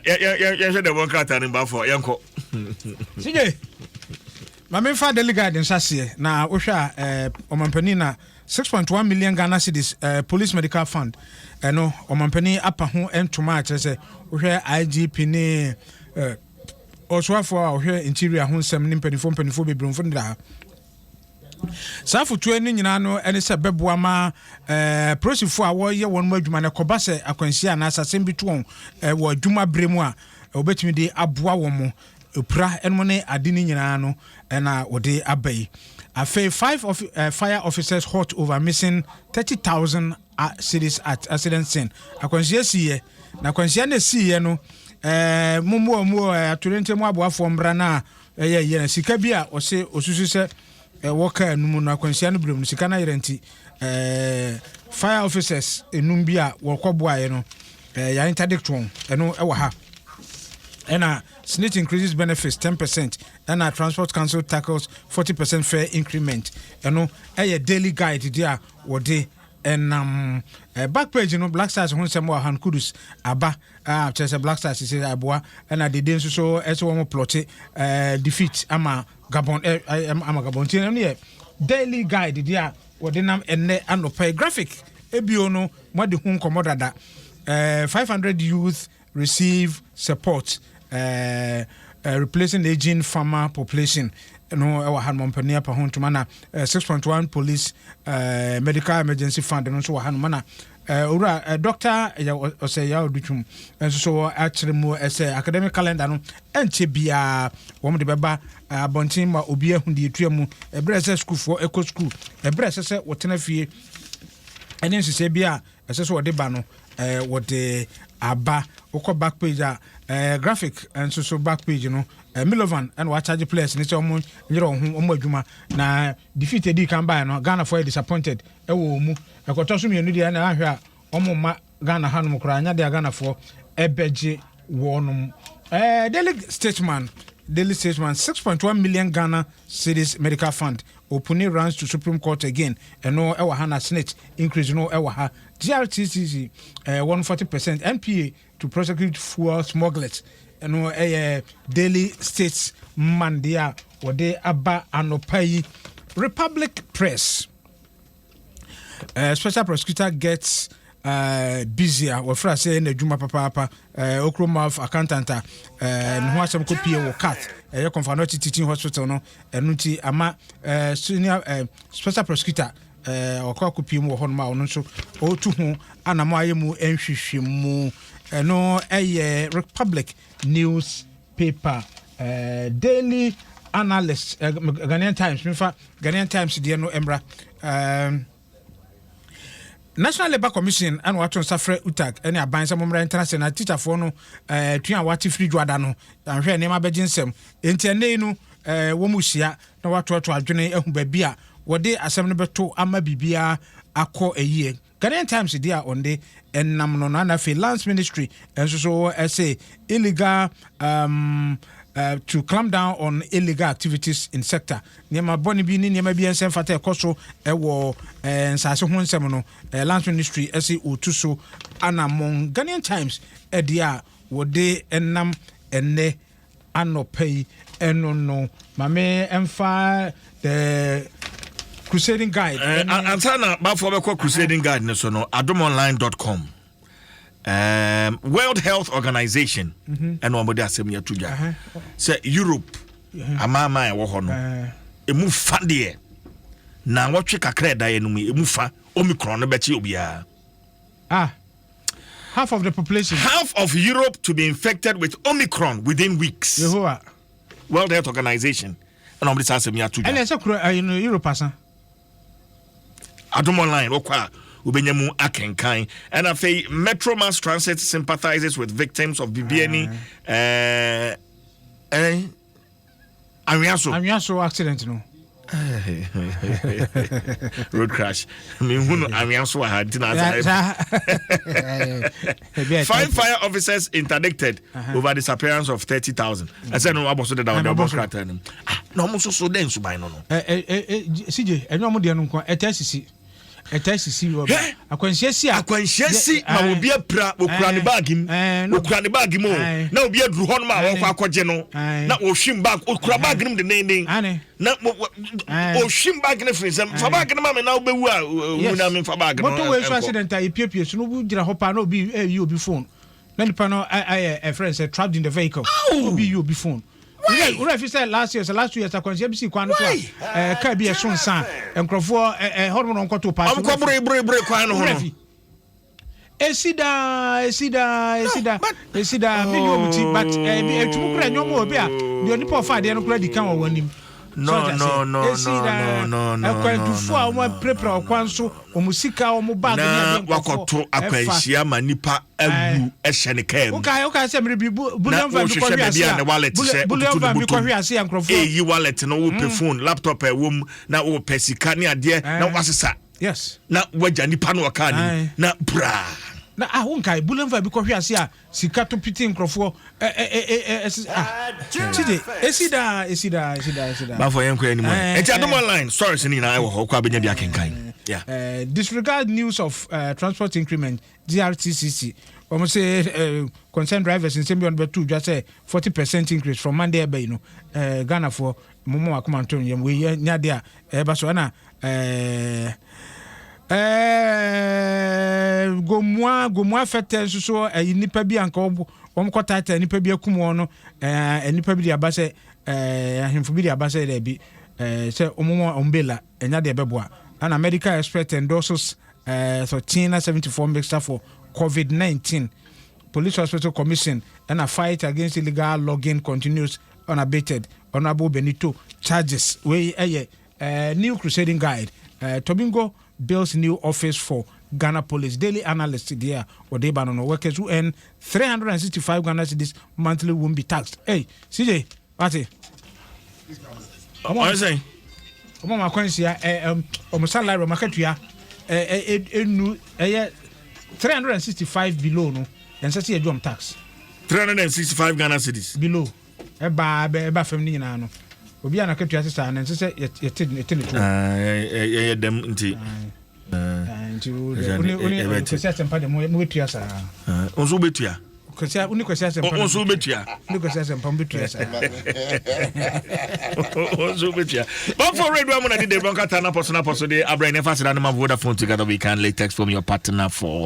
Yɛhwɛ dɛ bɔ nkrataa no bafo yɛnkɔ. CJ, ma memfa Daily Guide nhyɛ aseɛ na wohwɛ a ɔmampanin na 6.1 million Ghana cedis police medical fund, ɛno ɔmampanin apa ho ntoma a kyerɛ sɛ wohwɛ IGP ne ɔsoafoɔ a ɔhwɛ interior ho nsɛm ne mpanimfoɔ bebree mfo no da ha. Saa afotuo no nyinaa no ne sɛ bɛboa ma polisifoɔ a wɔyɛ wɔn mu adwuma no, ɛkɔba sɛ akwanhyia anaasɛ asɛm bi to wɔn wɔ adwuma berɛ mu a, wɔbɛtumi de aboa wɔn mo opira ɛnom ne ade no nyinaa no ɛna wɔde aba yi. Afei five of fire officers hot over missing 30,000 cedis at accident scene. Akwanhyia siiɛ na akwanhyia no siiɛ no, mo mu atorɛnkyɛ mu aboafoɔ mmra no a ɛyɛ yɛ na sika bi a ɔse osusu sɛ ɛwɔ kaa no mu no, akwanhyia no berɛ mu no sika no ayerɛ, nti fire officers enum bi a wɔkɔboaeɛ no, yɛ interdict wɔn. Ɛno ɛwɔ ha. Ɛna SSNIT increases benefits 10%, ɛna Transport Council tackles 40% fare increment. Ɛno ɛyɛ Daily Guide di a wɔde ɛnam. Back page no, Black Stars ho nsɛm wɔ han. Kudus aba a kyerɛ sɛ Black Stars sɛ aboa, ɛna dede nso so ɛsɛ wɔn plot defeat ama Gabon, ama Gabon. Nti ɛno yɛ Daily Guide di a wɔde nam ɛnɛ anɔpɛ. Graphic ebio no, wɔde ho nkɔmɔ dada. 500 youth receive support replacing aging farmer population no ɛwɔ ha nom. Mpanin apa ho ntoma na 6.1 police medical emergency fund no nso wɔ ha nom. Na owura Doctor ɔsɛ Yaw Adutwum nso so akyerɛ mu ɛsɛ academic calendar no ɛnkyɛ biara wɔn de bɛba abɔnten ma obi ahu deɛ etua mu, ɛberɛ sɛ sukuufoɔ ɛkɔ sukuu, ɛberɛ ɛsɛ sɛ wɔtena fie, ɛne nhyehyɛ bi a ɛsɛ sɛ wɔde ba no, wɔde aba. Wokɔ back page a, Graphic nso so back page no, Milovan ɛna wacharge players ne sɛ ɔmo nyerɛ wɔn ho ɔmo adwuma na defeat edi kan baa no, Ghana fo yɛ disappointed ɛwɔ wɔn mu. Ɛkɔtɔ so mmienu deɛ, ɛna ahwɛ a ɔmo ma Ghana hanom koraa anya deɛ Ghanafoɔ ɛbɛgye wɔnom. Daily Statesman, 6.1 million Ghana cedis medical fund, Opuni runs to Supreme Court again, ɛno ɛwɔ ha. Na SSNIT increase no ɛwɔ ha. GRTCC 140%, NPA to prosecute fuel smugglers, ɛno ɛyɛ Daily Statesman deɛ a wɔde aba anɔpa yi. Republic Press, special prosecutor gets busy a wɔfrɛ sɛ ɛna adwuma papaapa. Okromaf accountant a ne ho asɛm kɔpie wɔ cat ɛyɛ Komfo Anokye Teaching Hospital no, ɛno nti ama senior special prosecutor ɔkɔ akɔpie mu wɔ hɔnom a ɔno nso ɔretu ho anam ayɛ mu nhwehwɛ mu. Ɛno ɛyɛ Republic newspaper. Daily Analyst, Ghanaian Times, mefa Ghanaian Times deɛ no mmra. National Labour Commission ɛna wato nsa frɛ UTAG ɛne aban sɛ mommra ntena sɛ na tikyafoɔ no tua a wate firi dwoada no ahwɛ nneɛma bɛgye nsɛm. Enti ɛnɛ yi no, wɔn mu hyia na watoato adwene ahu baabi a wɔde asɛm no bɛto ama biribiara akɔ ayie. Ghanaian Times deɛ a ɔnde ɛnam no, na afei Lands Ministry nso so ɛsɛ illegal to clamp down on illegal activities in sector. Nneɛma bɔne bi ne nneɛma bi nsɛm fata ɛkɔ so ɛwɔ nsase ho nsɛm no, Lands Ministry ɛsɛ otu so anammɔn. Ghanaian Times ɛdeɛ a wɔde ɛnam ɛnɛ anɔpa yi ɛno no, maame ɛmfa the Crusading Guide. Ansa na bafoɔ bɛkɔ Crusading Guide no so no, adomonline.com, World Health Organization ɛna wɔn de asɛm yɛ to dwa sɛ Europe amaaman a ɛwɔ hɔ no, emu fa deɛ na wɔtwe kakra ɛda yɛ no mu, emu fa Omicron no bɛkye obiara. Ah, half of the population. Half of Europe to be infected with Omicron within weeks. Yehowa. World Health Organization ɛna wɔn de saa asɛm yɛ ato dwa. Ɛna ɛsɛ kuro ɛyi no Europe asa. Adom Online, wɔkɔ a wobɛnya mu akenkan. Ɛna afei Metro Mass Transit sympathizes with victims of Bibiani anwea so. Anwea so accident no. Road crash, mehu no anwea so wɔ ha nti na asa. Five fire officers interdicted over disappearance of 30,000. Ɛsɛ no wabɔ so deda wɔde ɔbɔ krataa no mu. Ah, na ɔmo nso so dɛ nsuban no. CJ, ɛnyɛ ɔmo deɛ no nko, ɛtɛ sisi. Ɛtaa sisi wɔ Hwɛ! Akwanhyia si a. Akwanhyia si ma obi apira, okura ne bag mu, okura ne bag mu o, na obi aduru hɔ nom a wɔkɔ akɔgye no, na ohwim bag, okura bag no mu dendenden, na ohwim bag no firi nsam, fa bag no ma me na wobɛwu a wu na memfa bag no. Motorway so accident a yɛpiepie so no, wogyina hɔ paa na obi ɛyi obi phone na nipa no ayɛ ɛfrɛ sɛ trapped in the vehicle, obi yi obi phone. Wura fi sɛ last year, sɛ last 2 years, akwanhyia bi si kwan no so a kaa bi ɛso nsa a nkurɔfoɔ ɛhɔ nom na ɔnkɔto paa. Ɔmkɔ bere bere bere kwan no ho Wura no fi esi daa, esi daa, esi daa, esi daa. Mi ni wɔn ti, but ɛbi etumu kura ɛnyɛ ɔmo obi a deɛ onipa ɔfa adeɛ no kura di kan wɔ wɔn anim. No, no, no, Esi no, daa. no, no, no, Ɛkwantufo a no, wɔn apirapira ɔkwan so, wɔn sika, wɔn bag ne na adeɛ nkurɔfoɔ wakɔto ɛfa. Akwanhyia ma nipa awu ɛhyɛ ne kaa mu. Wokae sɛ mmere bi Na bullion van bi wohwehwɛ kɔhwe baabi ase a a ne wallet hyɛ, bullion wotutu ne van bi bɔtɔm. kɔhwe ase a nkurɔfoɔ Ɛyi wallet no, wopɛ phone, laptop a ɛwɔ mu, na wopɛ sika ne adeɛ na wasesa na wagya nipa no ɔkaa ne mu na puraa. Na ah, wonkae bullion van bi kɔhwe ase a sika to pete nkurɔfoɔ ɛ ɛ ɛ ɛ ɛsi ah, kyide esi daa, esi daa, esi daa, esi daa. Bafo, yɛnkɔ anim. Ɛnti Adom Online stories no nyinaa ɛwɔ hɔ, wokɔ abɛnya bi akenkan. Yeah. Disregard news of transport increment, GRTCC wɔn sɛ concerned drivers nsɛm bi wɔn bɛto dwa sɛ 40% increase from Monday ɛbɛ yi no, Ghanafoɔ, mo mo akoma nto yɛm, wei yɛ nyade a ɛba so. Ɛna Gomua Fɛtɛ nso so, ɛyi nipa bi anka wɔn kɔ taataa nipa bi akum wɔn no, nipa bi de aba sɛ ahemfo bi de aba sɛ dɛbi, sɛ wɔn bela ɛnya deɛ ɛbɛboa. Ɛna medical expert endorses 13 na 74 mixture for COVID-19. Police Hospital Commission ɛna fight against illegal logging continues unabated, Honourable Benito charges. Wei ɛyɛ New Crusading Guide. Tobingo builds new office for Ghana Police. Daily Analyst deɛ a wɔde ba no, workers who earn 365 Ghana cedis monthly won't be taxed. Hey, CJ, wate? Ɔyɛ sɛn? Ɔmo ma akwanhyia ɛ ɛm ɔmo salary, ɔmo akatua ɛ ɛ enu ɛyɛ 365 below no, ɛnsɛ sɛ yɛgye ɔmo tax. 365 Ghana cedis below, ɛba ɛba fam ne nyinaa no, obi a n'akatua sisan no, ɛnsɛ sɛ yɛte ne to. Ɛyɛ dɛm nti. Nti wo ne Kwasi Asɛmpa de mo bɛtua saa. Nso wobɛtua. Kwasi, wo ne Kwasi Asɛmpa. Nso wobɛtua. Ne Kwasi Asɛmpa mo bɛtua saa. Nso wobɛtua. Bɔfo radio mu na de de bɔnkata na pɔso na pɔso de abrɛ ne fa sida no ma Vodafone, together we can. Latex from your partner for